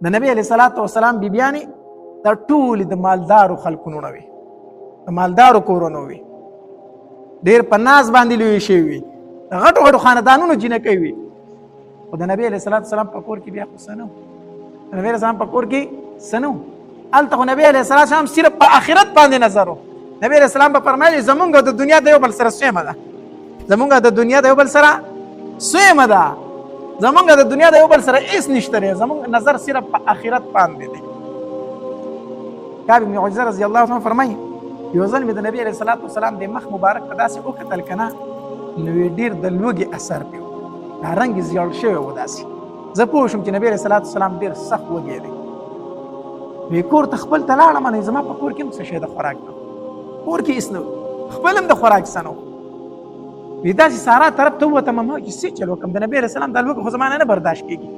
د نبی علیه الصلاۃ والسلام بیبیانې دا ټول د مالدارو خلکو نه وي، د مالدارو کورونو وي، ډیر په ناز باندې لوی شوي وي، غټو غټو خاندانونو جینکۍ وي. خو د نبی علیه الصلاۃ والسلام په کور کې بیا خو څه نه، د نبی علیه السلام په کور کې څه نه. هلته خو نبی علیه الصلاۃ والسلام صرف په آخرت باندې نظر و. نبی علیه السلام به فرمایي زمونږ د دنیا د یو بل سره سیمه ده، زمونږ د دنیا د یو بل سره سیمه ده، زمونږ د دنیا د یو بل سره هیڅ نشته دی، زمونږ نظر صرف په آخرت باندې دی. کعب بن عجزه رضی الله عنه فرمایي یو ځل مې د نبی علیه الصلاۃ والسلام د مخ مبارک ته داسې وکتل که نه، نو یې ډېر د لوږې اثر پرې و، دا رنګ یې زیړ شوی و. داسې زه پوه شوم چې نبی علیه الصلاۃ والسلام ډېر سخت وږی دی. وی کور ته خپل ته لاړم، نو زما په کور کې هم څه شی د خوراک نه، کور کې هېڅ نه، خپل هم د خوراک څه نه. وی داسې سارا طرف ته ووتم، ما چې څه چل وکړم، د نبی علیه السلام دا لوږه خو زما نه برداشت کېږي.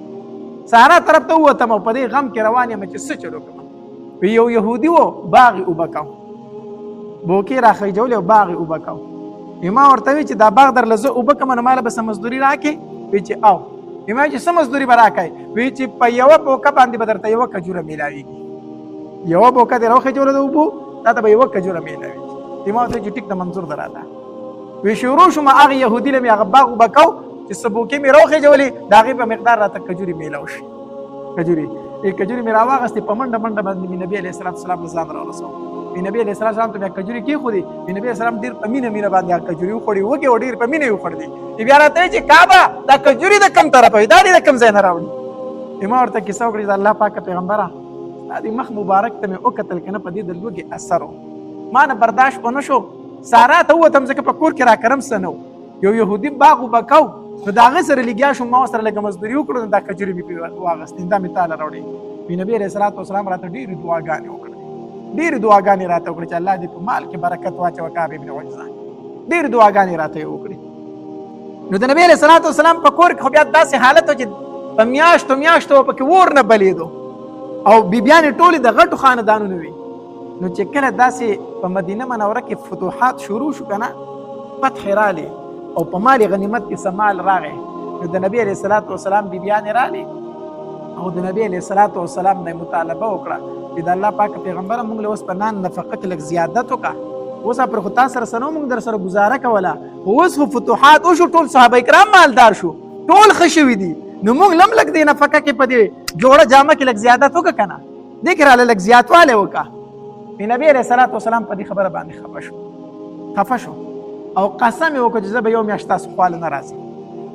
سارا طرف ته ووتم او په دې غم کې روان یم چې څه چل وکړم. وی یو یهودي و، باغ یې اوبه کاو، بوکې راخېجولې او باغ یې اوبه کاو. وی ما ورته وی چې دا باغ درله زه اوبه کوم، نو ماله به څه مزدوري راکړې؟ وی چې او. وی ما چې څه مزدوري به راکړې؟ وی چې په یوه بوکه باندې به درته یوه کجوره میلاویږي، یوه بوکه دې راوخېجوله د اوبو، تا ته به یوه کجوره میلاویږي. وی ما ورته چې ټیک ده، منظور ده راته. وی شروع شوم، هغه یهودي له مې هغه باغ اوبه کاو چې څه بوکې مې راوخېجولې، د هغې په مقدار راته کجورې میلاو شي. کجوري ای کجوري مې راواغستې، په منډه منډه باندې مې نبی علیه الصلاة والسلام له ځان راورسوم. وی نبی علیه الصلاة والسلام ته مې کجوري کېښودې. وی نبی علیه السلام ډېر په مینه مینه باندې هغه کجوري وخوړې، وږی و، ډېر په مینه یې وخوړلې. بیا راته وایي چې کعبه دا کجوري د کوم طرفه وي، دا دې د کوم ځای نه راوړي؟ ما ورته کیسه وکړه چې د الله پاکه پیغمبره، ستا دې مخ مبارک ته مې وکتل که نه، په دې د لوږې اثر و، ما نه برداشت ونه شو. سارا ته ووتم ځکه په کور کې راکرم څه نه و، یو یهودي باغ وبکاو، نو د هغه سره لګیا شوم، ما سره لږه مزدوري وکړه، نو دا کجوري مې پرې واغستې، دا مې تاله راوړې. وی نبی علیه الصلاة والسلام راته ډېرې دعاګانې وکړې، ډېرې دعاګانې راته وکړې چې الله دې په مال کې برکت واچوه کعب ابن عجزه، ډېرې دعاګانې راته یې وکړې. نو د نبی علیه الصلاة والسلام په کور کې خو بیا داسې حالت و چې په میاشتو میاشتو پکې ور نه بلېدو او بیبیانې ټولې د غټو خاندانونو وي. نو چې کله داسې په مدینه منوره کې فتوحات شروع شو که نه، فتح رالی او په مال غنیمت کې څه مال راغی، نو د نبی علیه الصلاة والسلام بیبیانې رالې او د نبی علیه الصلاة والسلام نه مطالبه وکړه چې د الله پاک پیغمبره موږ له اوس په نان نفقه کې لږ زیادت وکړه، اوس پر خو تا سره سنو موږ در سره ګزاره کوله، اوس خو فتوحات وشو، ټول صحابه کرام مالدار شو، ټول ښه شوي دي، نو موږ لم لږ دې نفقه کې په دې جوړه جامه کې لږ زیادت وکړه که نه، دې کې راله لږ زیاتوالی وکړه. نبی علیه الصلاة والسلام په دې خبره باندې خفه شو، خفه شو او قسم یې وکړ چې زه به یو میاشت تاسو خواله نه راځم.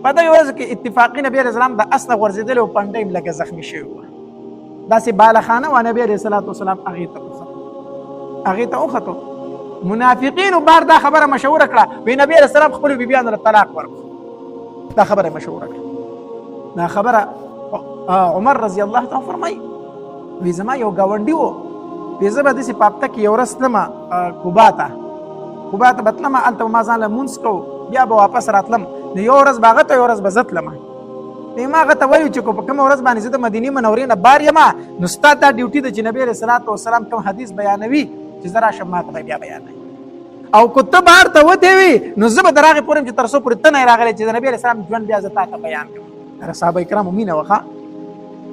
په دغې ورځ کې اتفاقي نبی علیه السلام د اس نه غورځېدلی او پنډه یې لږه زخمي شوې وه، داسې بالخانه وه. نبی علیه الصلاة والسلام هغې ته وختو، هغې ته وختو. منافقینو بار دا خبره مشهوره کړه، وی نبی علیه السلام خپلو بیبیانو له طلاق ورکړ، دا خبره مشهوره کړه. دا خبره عمر رضی الله تعالی فرمایي وی زما یو گاونډي وو، وی زه به داسې په هفته کې یو ورځ تلم کوبا ته، کوبا ته به تلم، هلته به ما ځان له لمونځ کو، بیا به واپس راتلم. نو یو ورځ به هغه ته، یو ورځ به زه تلم. نو ما هغه ته وایو چې په کومه ورځ باندې زه د مدینې منورې نه بار یم، نو ستا دا ډیوټي ده چې نبی علیه الصلاة والسلام کوم حدیث بیانوي چې زه راشم ما ته به بیا بیانوي، او که ته بهر ته وتی وي نو زه به در هغې پورې چې تر څو پورې ته نه یې راغلی چې د نبي علیه السلام ژوند بیا زه تا ته بیان کړم. د صحابه کرامو مینه وه.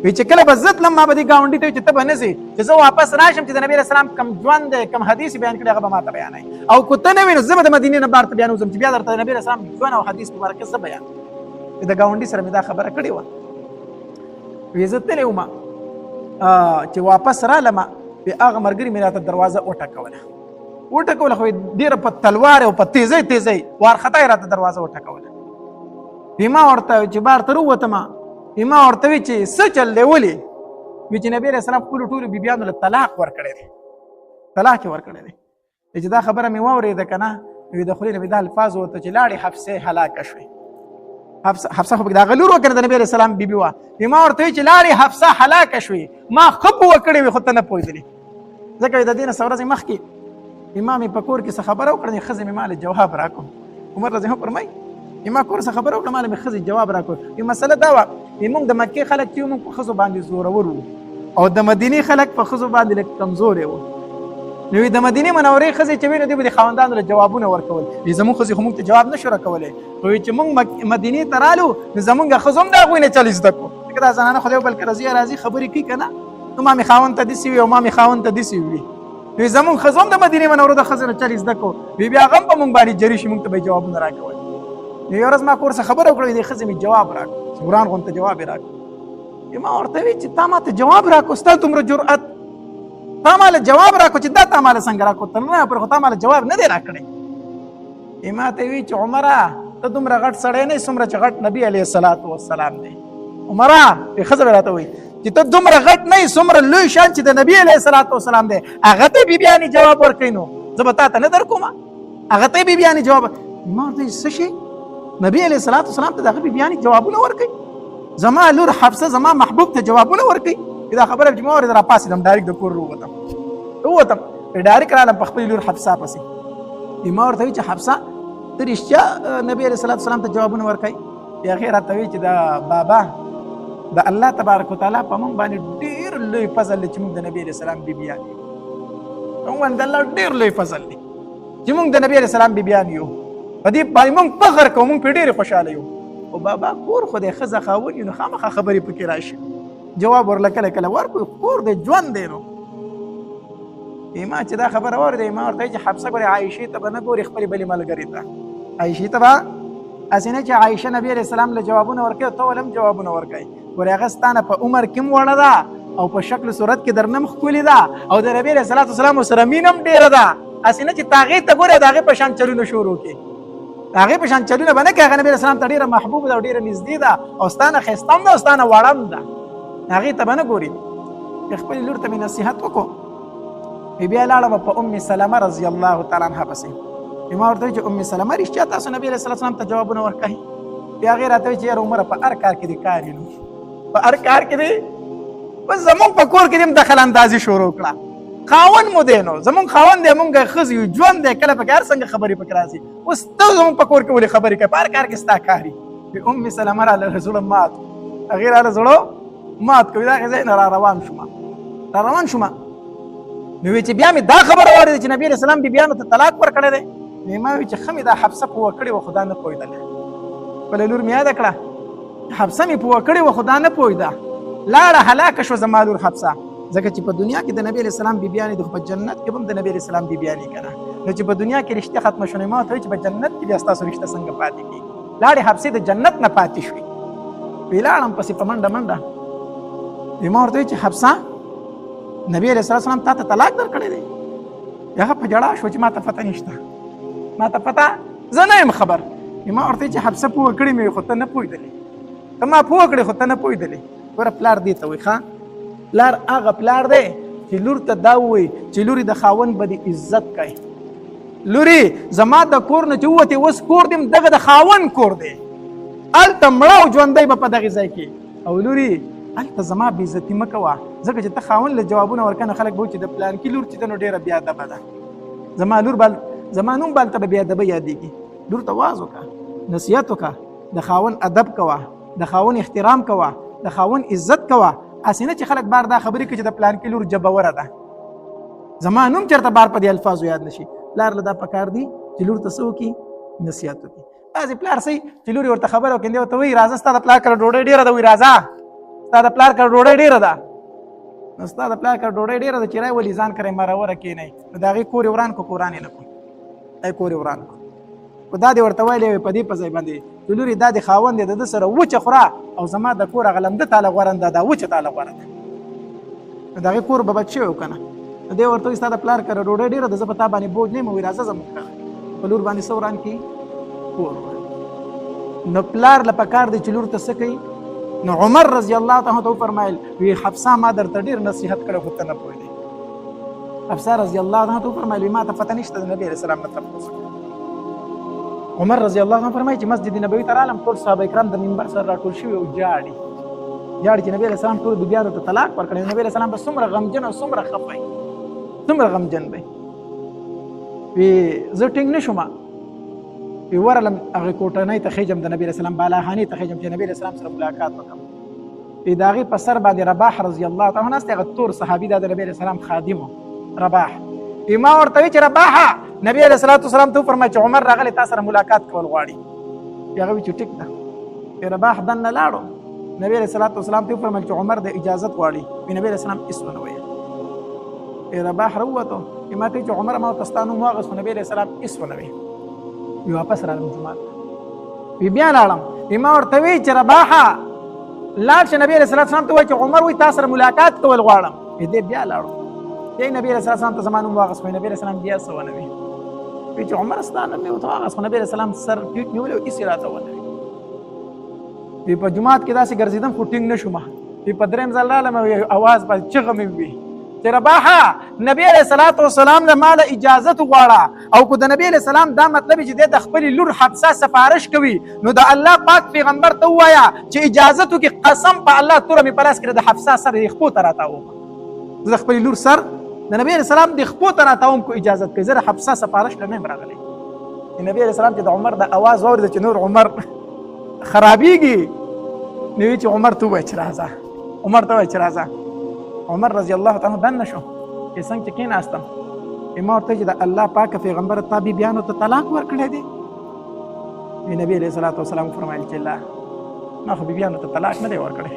وی چې کله به زه تلم ما به دې ګاونډي ته چې ته به نه ځې، چې زه واپس راشم چې د نبي علیه السلام کوم ژوند دی، کوم حدیث بیان کړی، هغه به ما ته بیانوي، او که ته نه وې نو زه به د مدینې نه بهر ته بیا نه وځم چې بیا درته د نبي علیه السلام ژوند او حدیث مبارک زه بیان. د ګاونډي سره مې دا خبره کړې وه. وی زه تللی وم چې واپس رالم، وی هغه ملګري مې راته دروازه وټکوله، وټکوله، خو ډېره په تلوار او په تیزۍ تیزۍ وارخطا یې راته دروازه وټکوله. وی ما ورته چې بار ته وروتم، وی ما ورته وی چې څه چل دی، ولې؟ وی چې نبی علیه السلام خپلو ټولو بیبیانو له طلاق ورکړی دی، طلاق یې ورکړی دی. چې دا خبره مې واورېده که نه، وی د خولې نه مې دا الفاظ ووته چې لاړې حفصې هلاکه شوې. حفصه خو د هغه لور وه که نه، د نبي علیه السلام بیبي وه. وی ما ورته وی چې لاړې حفصه هلاکه شوې، ما ښه پوه کړې وي خو ته نه پوهېدلې، ځکه د دې نه څه ورځې مخکې امام په کور کې څه خبره وکړه، ښځې مې ما له جواب راکړو. عمر رضی الله فرمایي ما کور څه خبره وکړه، ما له مې ښځې جواب راکړو. مسله دا وه موږ د مکې خلک چې موږ په ښځو باندې زورور وو او د مدینې خلک په ښځو باندې لږ کمزوري وو. نو د مدینې منورې ښځې چې وې نو دوی به د خاوندانو له جوابونه ورکول، وي زموږ ښځې خو موږ ته جواب نه شو راکولی، خو چې موږ مدینې ته رالو نو زموږ ښځو هم د هغوی نه چل زده کړو. ځکه دا زنانه خو یو بل کې راځي راځي خبرې کوي که نه، نو ما مې خاوند ته داسې وي او ما مې خاوند ته داسې وي. نو زمونږ ښځو هم د مدینې منورو د ښځو نه چل زده کړو، وی بیا هغه هم په مونږ باندې جري شي، مونږ ته به یې جوابونه راکول. نو یوه ورځ ما کور څخه خبره وکړه، دې ښځې مې جواب راکړ، چې وران غونته جواب یې راکړ. ما ورته وی چې تا ما ته جواب راکړو، ستا دومره جرأت، تا ما له جواب راکړو چې دا تا ما له څنګه راکړو، ته نه پر خو تا ما له جواب نه دی راکړی. ما ته وی چې عمره ته دومره غټ سړی نه څومره چې غټ نبی علیه الصلاة والسلام دی. عمره ښځه به راته وایي چې ته دومره غټ نه یې څومره لوی شان چې د نبی علیه الصلاة والسلام دی، هغه ته بیبیانې جواب ورکوي، نو زه به تا ته نه در کوم. هغه ته بیبیانې جواب. ما ورته څه شي نبی علیه الصلاة والسلام ته د هغه بیبیانې جوابونه ورکوي، زما لور حفصه زما محبوب ته جوابونه ورکوي. دا خبره چې ما ورته راپاڅېدم، ډایرک د کور ووتم، ووتم ډایرک رالم په خپلې لور حفصه پسې. ما ورته وی چې حفصه ته رښتیا نبی علیه الصلاة والسلام ته جوابونه ورکوي؟ هغې راته وی چې دا بابا د الله تبارک وتعالی په موږ باندې ډېر لوی فضل دی چې موږ د نبی علیه السلام بیبیان یو. موږ باندې د الله ډېر لوی فضل دی چې موږ د نبی علیه السلام بیبیان یو، په دې باندې موږ فخر کوو، موږ پرې ډېر خوشحاله یو. او بابا کور خو دی ښځه خاوند یو، نو خامخا خبرې پکې راشي، جواب ورله کله کله ورکړو، کور دی ژوند دی. نو ما چې دا خبره واورېده، ما ورته چې حفصه ګورې عایشې ته به نه ګورې، خپلې بلې ملګرې ته، عایشې ته به هسې نه چې عایشه نبي علیه السلام له جوابونه ورکوي او ته ولې هم جوابونه ورکوي. ګورې هغه ستا نه په عمر کې هم وړه ده او په شکل صورت کې درنه هم ښکلې ده او د نبي علیه الصلاة والسلام سره مینه هم ډېره ده، هسې نه چې ته هغې ته ګورې او د هغې په شان چلونه شروع کړې، د هغې په شان چلونه به نه کوې. هغه نبي علیه السلام ته ډېره محبوب ده او ډېره نږدې ده او ستا نه ښایسته هم ده او ستا نه وړه هم ده، هغې ته به نه ګورې. خپلې لور ته مې نصیحت وکړو. بیا لاړم په ام سلمه رضی الله تعالی عنها پسې. ما ورته چې ام سلمه رښتیا تاسو نبی علیه الصلاة والسلام ته جوابونه ورکوي؟ بیا هغې راته وایي چې یاره عمره په هر کار کې دې کار یې، نو په هر کار کې دې بس زمونږ په کور کې دې هم دخل اندازي شروع کړه. خاوند مو دی، نو زمونږ خاوند دی، مونږ ښځې یو، ژوند دی، کله پکې هر څنګه خبرې پکې راځي. اوس ته زمونږ په کور کې ولې خبرې کوې، په هر کار کې ستا کار وي. ام سلمه راله زړه مات، هغې راله زړه مات کوي. د هغې ځای نه را روان شوم، را روان شوم. نو وی چې بیا مې دا خبره واورېده چې نبی علیه السلام بیبیانو ته طلاق ورکړی دی. نو ما وی چې ښه مې دا حفصه پوه کړې وه، خو دا نه پوهېدله. خپله لور مې یاده کړه، حفصه مې پوه کړې وه خو دا نه پوهېده، لاړه هلاکه شوه زما لور حفصه. ځکه چې په دنیا کې د نبی علیه السلام بیبیانې د، خو په جنت کې هم د نبی علیه السلام بیبیانې که نه. نو چې په دنیا کې رشته ختمه شوه، نو ما ورته وایي چې په جنت کې بیا ستاسو رشته څنګه پاتې کېږي؟ لاړې حفصې د جنت نه پاتې شوې. وی لاړم پسې په منډه منډه. ما ورته وایي چې حفصه نبی علیه السلام تا ته طلاق درکړی دی. هغه په ژړا شو چې ما ته پته نشته، ما ته پته، زه نه یم خبر. ما ورته چې حفصه پوه کړې مې، خو ته نه پوهېدلې، ته ما پوه کړې خو ته نه پوهېدلې. ګوره پلار دې ته وایي، ښه پلار هغه پلار دی چې لور ته دا ووایي چې لورې د خاوند به دې عزت کوي، لورې زما د کور نه چې ووتې اوس کور دې دغه د خاوند کور دی، هلته مړه او ژوندی به په دغې ځای کې، او لورې هلته زما بېعزتي مه کوه، ځکه چې ته خاوند له جوابونه ورکړه نو خلک به وایي چې د پلانکي لور چې ده نو ډېره بېادبه ده، زما لور به زما نوم به هلته به بېادبه یادېږي. لور ته واز وکړه، نصیحت وکړه، د خاوند ادب کوه، د خاوند احترام کوه، د خاوند عزت کوه. هسې نه چې خلک بار دا خبرې کوي چې د پلانکي لور جبوره ده، زما نوم چېرته بار په دې الفاظو یاد نشي. پلار له دا پکار دي چې لور ته څه وکړي؟ نصیحت وکړي. بعضې پلار سي چې لور یې ورته خبره وکړي، دی ورته وایي راځه ستا د پلار کره ډوډۍ ډېره ده، وایي راځه ستا د پلار کره ډوډۍ ډېره ده. نو ستا د پلار کره ډوډۍ ډېره ده چې رای ولي ځان کره مروره کښېنئ، نو د هغې کور یې وران کړو، کوران یې نه کړو، دی کور یې وران کړو. خو دا دې ورته ویلی وي په دې په ځای باندې چې لورې دا د خاوند دی، د ده سره وچه خوره او زما د کور هغه لمده تاله غوره ده، دا وچه تاله غوره ده. نو د هغې کور به بچ شوی و که نه؟ نو دی ورته وایي ستا د پلار کره ډوډۍ ډېره ده، زه په تا باندې بوج نه یم، وایي راځه زموږ کره. په لور باندې څه وران کړي؟ کور وران. نو پلار له پکار دی چې لور ته څه کوي؟ نو عمر رضی الله تعالی ته وفرمایل وی حفصه ما درته ډېر نصیحت کړی خو ته نه پوهېدې. حفصه رضی الله عنها ته وفرمایل ما ته پته نشته د نبی علیه السلام نه تپوس. عمر رضی الله عنه فرمایي چې مسجد نبوي ته رالم، ټول صحابه کرام د منبر سره راټول شوي او ژاړي ژاړي چې نبی علیه السلام ټول بیبیانو ته طلاق ورکړی. نبی علیه السلام به څومره غمجن او څومره خفه وي، څومره غمجن دی. وی زه ټینګ نه شوم، وی ورلم هغې کوټنۍ ته خېجم، د نبی علیه السلام بالاخانې ته خېجم چې نبی علیه السلام سره ملاقات وکړم. وی د هغې په سر باندې رباح رضی الله تعالی عنه ناست، هغه تور صحابي دا د نبی علیه السلام خادم رباح. وی ما ورته وی چې رباح نبی علیه الصلاة والسلام ته وفرمایل چې عمر راغلی تا سره ملاقات کول غواړي. هغه وی چې ټیک ده. وی رباح دننه لاړو، نبی علیہ الصلوۃ والسلام ته فرمایل چې عمر د اجازت غواړي. نبی علیہ السلام هیڅ ونه ویل. رباح راووتو، ما ته چې عمر ما ته ستا نوم واخیست، نبی علیہ السلام هیڅ ونه ویل. وی واپس راغلم جومات ته، وی بیا لاړم، وی ما ورته وی چې رباحه لاړ شه نبی علیہ الصلوۃ والسلام ته وایي چې عمر وایي تا سره ملاقات کول غواړم. وی دی بیا لاړو، بیا نبی علیہ الصلوۃ والسلام ته زما نوم واخیست، نبی علیہ السلام بیا څه ونه وی. وی چې عمر ستا نوم مې ورته واخیست، نبی علیہ السلام سر ټیټ نیولی او هیڅ یې راته ونه وی. وی په جومات کې داسې ګرځېدم خو ټینګ نه شوم. وی په دریم ځل رالم، اواز به چغه مې وي چې رباحه نبی علیہ الصلوۃ والسلام له ماله اجازه غواړه، او کو د نبی علیہ السلام دا مطلب چې د خپل لور حفصه سفارش کوي، نو د الله پاک پیغمبر ته وایا چې اجازه تو کې قسم په الله توره مې پلاس کړه د حفصه سر یې خپو ته راتاوم، زه خپل لور سر د نبی علیہ السلام د خپو ته راتاوم کو اجازه کوي، زه حفصه سفارش لنه راغلی. نبی علیہ السلام چې د عمر د اواز واورېد چې نور عمر خرابېږي، نو چې عمر ته وایي چې راځه، عمر ته وایي چې راځه. عمر رضی الله تعالی عنہ دننه شو، چې څنګه چې کېناستم، ما ورته چې د الله پاک پیغمبر تا بیبیانو ته طلاق ورکړی دی؟ نبی علیه الصلاة والسلام فرمایل چې لا، ما خو بیبیانو ته طلاق نه دی ورکړی.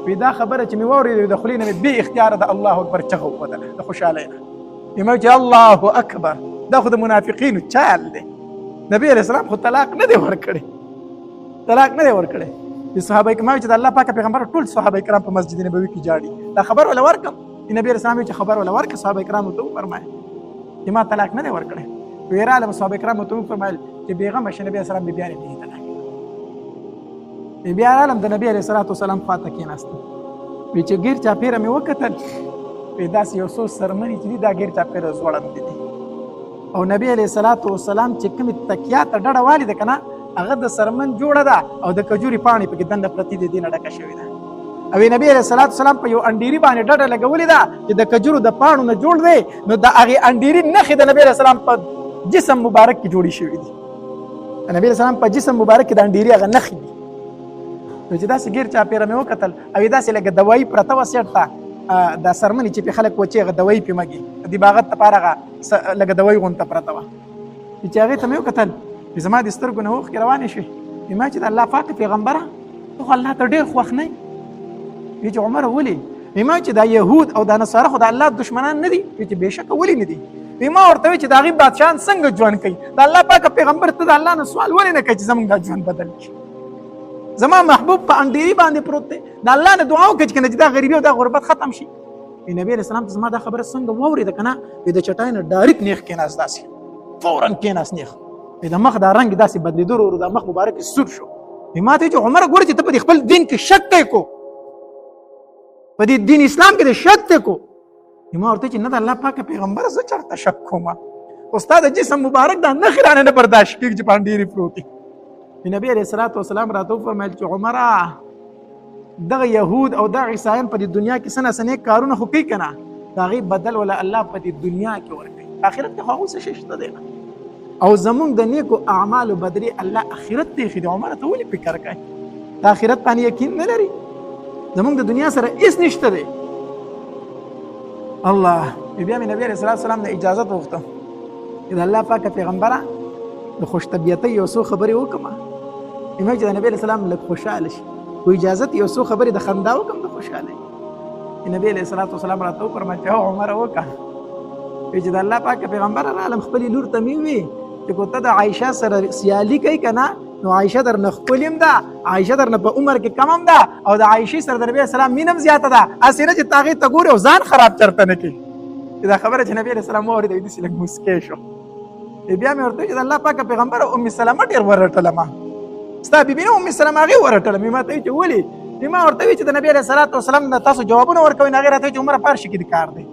وی دا خبره چې مې واورېده د خولې نه مې بې اختیاره د الله اکبر چغه ووتله د خوشحالۍ نه. ما چې الله اکبر، دا خو د منافقینو چال دی، نبی علیه السلام خو طلاق نه دی ورکړی، طلاق نه دی ورکړی. د صحابه کرام چې د الله پاک پیغمبر ټول صحابه کرام په مسجد نبوي کې جاړي، دا خبر ولا ورکم. نبی رسول الله چې خبر ولا ورک، صحابه کرام ته فرمایل چې ما طلاق نه دی ورکړی. ویراله صحابه کرام ته فرمایل چې بیغمه شه، نبی اسلام بیا نه دی طلاق. بیا عالم د نبی علیه الصلاۃ والسلام خواته کېناستم، وی چې ګیر چاپېره مې وکتل، وی داسې یو څو څرمنې چې دي دا ګیر چاپېره ځوړند دي، او نبی علیه الصلاۃ والسلام چې کومې تکیا ته ډډه والي ده که نه، هغه د سرمن جوړه ده او د کجوري پاڼې پکې دنده پرتې دي، دینه ډکه شوې ده. او نبی علیه الصلاۃ والسلام په یو انډیری باندې ډډه لګولې ده چې د کجورو د پاڼو نه جوړ دی، نو د هغې انډیری نښې د نبی علیه السلام په جسم مبارک کې جوړې شوې دي. د نبی علیه السلام په جسم مبارک کې د انډیری هغه نښې دي. نو چې داسې ګیر چاپېره مې وکتل، او داسې لکه دوایي پرته وه سیټ ته، دا څرمنې چې پې خلک وچې هغه دوایي پې مږي، د دباغت لپاره هغه لکه دوایي غونته پرته وه. چې هغې ته مې وکتل، زما د سترګو نه اوښکې روانې شوې. ما چې د الله پاک پیغمبره ته خو الله ته ډېر خوښ نه یې؟ چې عمر ولې؟ ما چې دا یهود او دا نصارا خو د الله دشمنان نه دي؟ چې بېشکه ولې نه دي. ما ورته وی چې د هغې بادشاهان څنګه ژوند کوي، د الله پاک پیغمبر ته د الله نه سوال ولې نه کوي چې زموږ دا ژوند بدل کړي؟ زما محبوب په انډیری باندې پروت دی، د الله نه دعا وکړه چې کنه چې دا غریبي او دا غربت ختم شي. نبی علیه السلام ته زما دا خبره څنګه واورېده که نه، د چټای نه ډایرکټ نیغ کېناست، داسې فوراً کېناست نیغ، د مخ دا رنګ داسې بدلېدو ورو دا مخ مبارک سور شو. ما ته چې عمر ګوره چې ته په خپل دین کې شک کوې کو، په دې دین اسلام کې د شک ته کو. ما ورته چې نه د الله پاک پیغمبر زه چېرته شک کوم، استاد جسم مبارک دا نښې رانه نه برداشت کېږي چې په انډېرې پروت دی. نبی علیه الصلاة والسلام راته وفرمایل چې عمره دغه یهود او دغه عیسایان په دې دنیا کې څه نه څه نیک کارونه خو کوي که نه، د هغې بدل وله الله په دې دنیا کې ورکوي، آخرت کې خو هغوی څه شی شته دی نه. او زمونږ د نیکو اعمالو بدلې الله آخرت ته ایښي دي. عمره ته ولې فکر کوې؟ د آخرت باندې یقین نه لري؟ زمونږ د دنیا سره هېڅ نشته دی. الله بیا مې نبی علیه الصلاة والسلام نه اجازت وغوښته چې د الله پاک پیغمبره د خوش طبیعتۍ یو څو خبرې وکړم، امام چې د نبی علیه السلام لږ خوشحاله شي، خو اجازت یو څو خبرې د خندا وکړم د خوشحالۍ. نبی علیه الصلاة والسلام راته وفرمایل چې هو عمره وکړه. چې د الله پاک پیغمبر رالم خپلې لور ته مې وویل چې که ته د عایشه سره سیالي کوي که نه، نو عایشه درنه ښکلې هم ده، عایشه درنه په عمر کې کم هم ده، او د عایشې سره د نبی علیه السلام مینه هم زیاته ده، هسې نه چې ته هغې ته ګورې او ځان خراب چېرته نه کړې. چې دا خبره چې نبی علیه السلام واورېده داسې لږ موسکی شو. بیا مې ورته چې د الله پاک پیغمبر ام سلمه ډېر ورټله ما، ستا بیبي نه ام سلمه هغې ورټله. مې ما ته ویل چې ولې؟ ما ورته ویل چې د نبی علیه الصلاة والسلام نه تاسو جوابونه ورکوئ، نو هغې راته ویل چې عمره په هر شي کې د کار دی،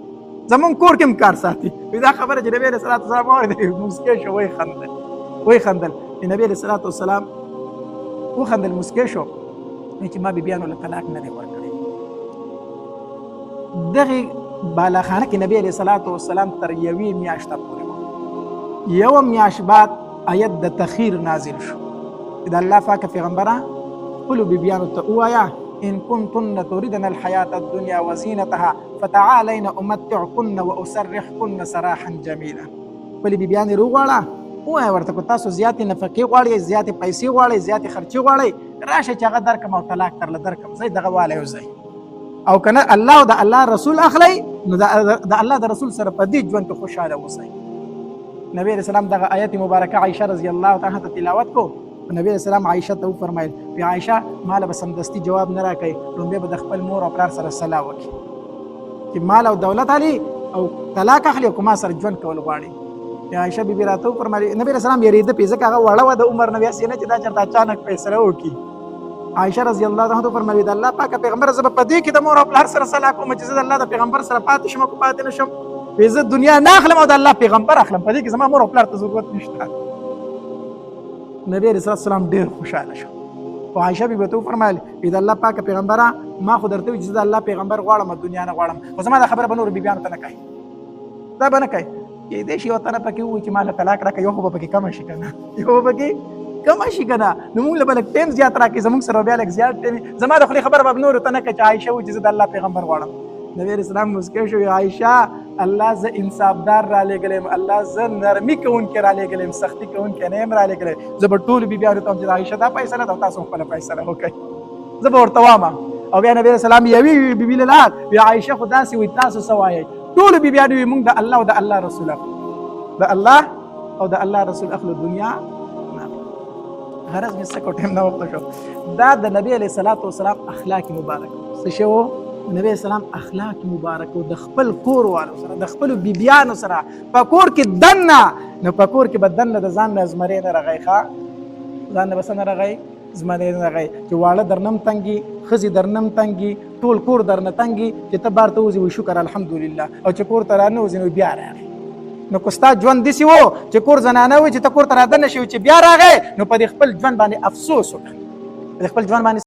زمونږ کور کې هم کار ساتي. دا خبره چې نبی علیه الصلاة والسلام واورېده موسکی شو، ویې خندل، ویې خندل. نبی علیه الصلاة والسلام وخندل، موسکی شو چې ما بیبیانو له طلاق نه دی ورکړی. دغې بالاخانه کې نبی علیه الصلاة والسلام تر یوې میاشته پورې وه. یوه میاشت بعد آیت د تخیر نازل شو چې د الله پاک پیغمبره خپلو بیبیانو ته ووایه ان کنتن تردن الحیاة الدنیا وزینتها فتعالین امتعکن واسرحکن سراحا جمیلا. خپلې بیبیانې روغواړه، ووایه ورته که تاسو زیاتې نفقې غواړئ، زیاتې پیسې غواړئ، زیاتې خرچې غواړئ، راشه چې هغه درکم او طلاق ترله درکم، ځئ دغه والی وځئ. او کنه الله او د الله رسول اخلئ نو د الله د رسول سره په دې ژوند کې خوشحاله اوسئ. نبی علیہ السلام دغه آیت مبارکه عائشه رضی الله تعالی عنها ته تلاوت کو. نبی علیہ السلام عائشه ته وفرمایل، وی عائشه مال به سمدستي جواب نه راکړي، لومبه به د خپل مور او پلار سره سلا وکړي چې مال او دولت علي او طلاق اخلي او کوما سره ژوند کول غواړي. عائشه بی بی راته وفرمایل، نبی علیہ السلام یریده پې ځکه هغه وړه وه د عمر نه، بیا نه چې دا چېرته اچانک فیصله وکړي. عائشه رضی الله عنها ته فرمایي، د الله پاک پیغمبر زه په دې کې د مور او پلار سره سلا کوم چې زه د الله د پیغمبر سره پاتې شم او پاتې نه شم. زه دنیا نه اخلم او د الله پیغمبر اخلم، په دې کې زما مور او پلار ته ضرورت نشته. نبی رسول الله ډیر خوشاله شو. او عائشه بی بی ته فرمایل، د الله پاک پیغمبره ما خو درته ویل چې زه د الله پیغمبر غواړم، دنیا نه غواړم، خو زما دا خبره به نورو بیبیانو ته نه کوي، دا به نه کوي. کېدای شي یو تنه پکې ووایي چې ما له طلاق راکړه، یو خو به پکې کمه شي که نه، یو به پکې کمه شي که نه، نو موږ له به لږ ټایم زیات راکړي، زموږ سره بیا لږ زیات ټایم. زما د خولې خبره به نورو ته نه کوي چې عایشه ووایي چې زه د الله پیغمبر غواړم. نبی علیه السلام موسکی شو، عایشه الله زه انصافدار را لېږلی یم، الله زه نرمي کوونکی را لېږلی یم، سختي کوونکی نه یم را لېږلی. زه به ټولو بیبیانو ته وایم چې د عایشه دا فیصله ده او تاسو خپله فیصله وکړئ، زه به ورته وایم. او بیا نبی علیه السلام یوې بیبي له لاړ، وی عایشه خو داسې وایي، تاسو څه وایئ؟ ټولو بیبیانو وی مونږ د الله او د الله رسول اخلو، د الله او د الله رسول اخلو، دنیا نه. غرض مې څه کو ټایم نه وخت شو. دا د نبی علیه الصلاة والسلام اخلاق مبارک څه شی وو؟ نبی اسلام اخلاق مبارک د خپل کور والو سره، د خپل بیبیانو سره په کور کې دنه، نو په کور کې به دنه د ځان نه زمری نه رغی، ښه ځان نه به څه نه رغی، زمری نه رغی، چې واړه درنم تنګي، ښځې درنم تنګي، ټول کور درنه تنګي، چې ته بار ته وځې وایي شکر الحمدلله، او چې کور ته رانه وځې نو بیا راغی. نو که ستا ژوند داسې و چې کور زنانه وي چې ته کور ته رادننه شې، چې بیا راغی، نو په دې خپل ژوند باندې افسوس وکړه، په دې خپل ژوند باندې.